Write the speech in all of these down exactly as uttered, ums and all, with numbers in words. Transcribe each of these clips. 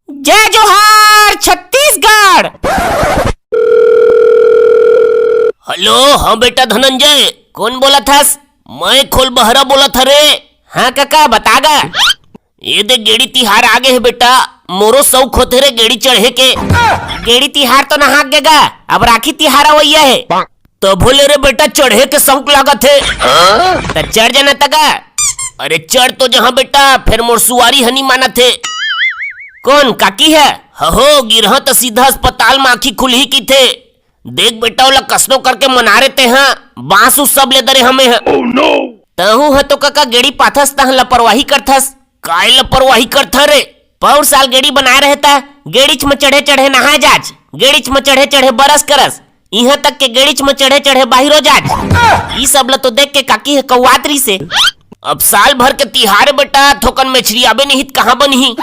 जय जोहार छत्तीसगढ़। हेलो, हाँ बेटा धनंजय, कोन बोलत हस? मैं खोलबहरा बोलत हरे। हाँ कका, बता गा। ये देख, गेड़ी तिहार आ गे हे बेटा, मोरो सौख होथे रे गेड़ी चढ़े के। गेड़ी तिहार तो नहाक गे गा, अब राखी तिहार अवइया हे। तभो ले रे बेटा चढ़े के सौख लागत हे। त चढ़ जाना तगा। अरे चढ़ तो जहाँ बेटा, फेर मोर सुवारी ह नी मानत हे। कोन काकी हे? हहो, गिरहा त सीधा अस्पताल म आँखी खुलही किथे। देख बेटा, ओला कसनो करके मना रे तेहा, बांस उस सब ले दरे हमे ह। तहूँ ह तो कका गेड़ी पाथस, तह लापरवाही करथस। काय लापरवाही करथा रे? पौर साल गेड़ी बनाए रहे त गेड़ीच म चढ़े चढ़े नहाए जाच, गेड़ीच म चढ़े चढ़े बरस करस, इहाँ तक के गेड़ीच म चढ़े चढ़े बाहिरो जाच। ई सब ल तो देख के काकी ह कौआत रहिसे। अब साल भर के तिहार बेटा, थोकन मेछरी आबे नहीं त कहाँ बनही?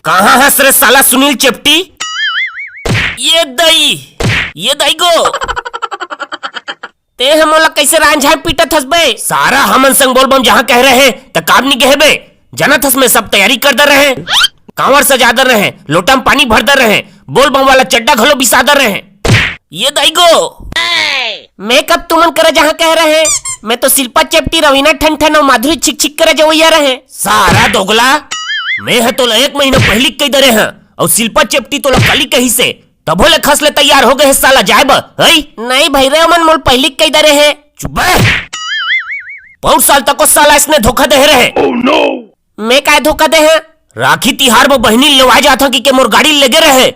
कहाँ हस रे साला सुनील चेपटी? ये दई, ये दई गो। ते ह मोला कैसे रांझा पीटत हस बे? सारा हमन संग बोलबम जहाँ कह रहे, त काब नी गहे बे? जानत हस मैं सब तैयारी कर दे रहे। कांवर सजा दे रहे, लोटा म पानी भर दे रहे, बोलबम वाला चड्डा घलो बिसा दे रहे। ये दई गो। मैं कब तुमन करा जहाँ कह रहे? मैं तो शिल्पा चेपटी, रवीना ठन ठन अउ माधुरी छिक छिक करा जवैया रहे। सारा दोगला, मैं ह तोला एक महीना पहिली कही दे रहे हं, अउ शिल्पा चेपटी तोला काली कहिसे, तभो ले खस ले तैयार हो गए हे साला जाए बर, हई? नहीं भई रे, ओमन मोल पहिली कही दे रहे। चुप बे। पौर साल तक ओ साला इसने धोखा दे रहे। मैं काय धोखा दे हं? राखी तिहार म बहिनी लेवाए जात हं कि के मोर गाड़ी लेगे रहे।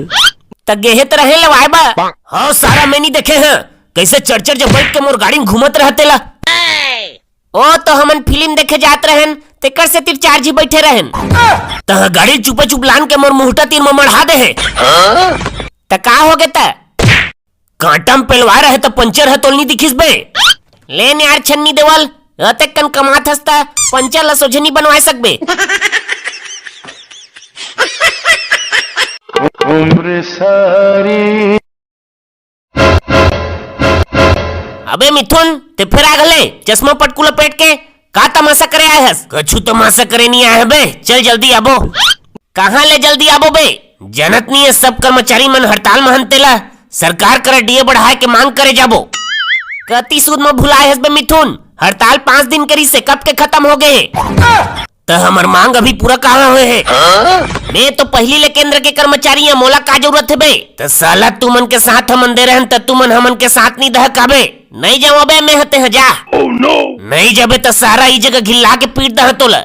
त गेहे त रहे लेवाए बर। हाँ सारा मैं नी देखे हं, कैसे चढ़ चढ़ जब बैठ के मोर गाड़ी म घूमत रहे तेला। ओ तो हमन फिल्म देखे जात रहेन, तेकर सेती चार झी बैठे रहेन। तह गाड़ी चुपे चुप लान के मोर मुहटा तीर म मढ़ा दे हे। त का हो गे त? कांटा म पेलवा रहे त पंचर ह तोल नी दिखिस बे। ले न यार छन्नी देवल, अतेक कन कमात हस त पंचर ल सोझे नी बनवाए सकबे। उम्र सारी। अबे मिथुन, ते फेर आ गले, चश्मा पटकू लपेट के, का तमाशा करे आए हस? कछु तमाशा करे नी आए हं बे, चल जल्दी आबो। कहाँ ले जल्दी आबो बे? जानत नी हे सब कर्मचारी मन हड़ताल म हन तेला, सरकार करा डीए बढ़ाए के मांग करे जाबो। कति सूद म भुलाए हस बे मिथुन, हड़ताल पाँच दिन के रिहिसे, कब के खतम हो गे हे? त हमर मांग अभी पूरा कहाँ होए हे? मैं तो पहिली ले केंद्र के कर्मचारी हं, मोला का जरूरत हे बे? त साला तुमन के साथ हमन दे रहेन त तुमन हमन के साथ नी दह काबे? नहीं जावं बे मैं ह, तेह जा। नहीं जाबे त सारा ई जगह घिल्ला के पीट दह तोला।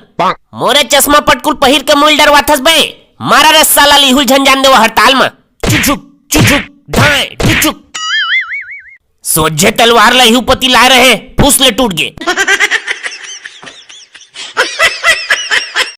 मोरे चश्मा पटकुल पहिर के मुल डरवाथस बे? मारा रे साला लिहुल झन जान देवा हड़ताल म। चुचुक, चुचुक, ढाए, ढुचुक। सोझे तलवार ल इहू पति लाए रहे, फूस ले टूट गे।